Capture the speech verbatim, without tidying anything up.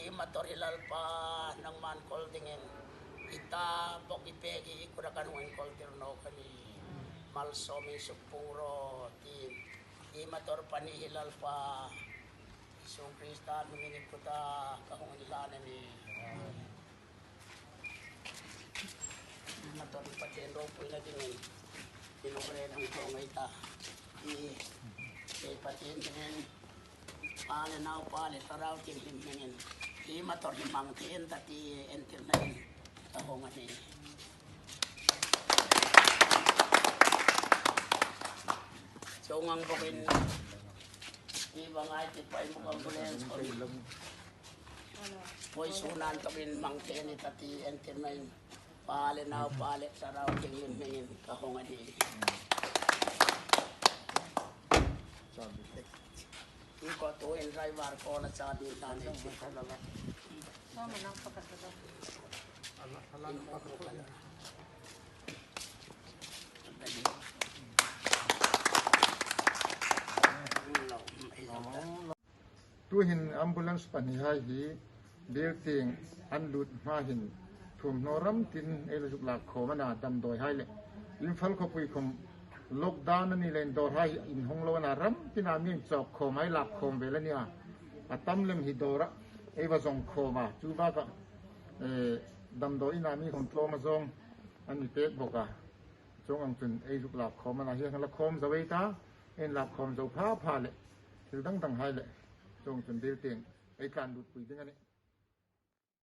I motor hi Lalpa, nangman kawl dingin i ta bawk i pek hi i kuta kan hung inkawl tir nawk a nih. Malsawm insuk pung rawh ti. I motor pahni hi Lalpa, Isu Krista hmingin i kuta ka hung inhlan a nih. Motor hi Pathien ropuina dingin i nuhmei hang thawng ei ta. I, i Pathien dingin, Pa le Naupa le Thlarau Thienghlim hmingin i motor hi hmang thei an ta ti entirnain ka hung a nih. Chuong ang bawkin i va ngai ti pai muk ambulance khom. Vawisun antawkin hmang thei a ni ta ti entirnain Pa le Naupa le Thlarau Thienghlim hmingin ka hung a nih. Inko tuhin driver ko la cha ding ta ni. Tuhin ambulance pahnihai hi Birtieng an lut hma hin thuomhnaw ram tin ei la zuk lak khawm a na, damdawihai le Imphal khawpui khom lockdown a ni leiin dawrhai inhawng lo a na, ram tina mi inchawk khawm ei lak khawm vel a nih a. A tam lem hi dawra ei va zawng khawm a, chu baka, eh, damdawi ina mi khom tlawm a zawng an ni pek bawk a. Chuong ang chun ei zuk lak khawm a na, hi hang la khawm zo ei ta, ei lak khawm zo pha pha le thil dang danghai le chuong chun Birtieng ei tlan lutpui ding a nih.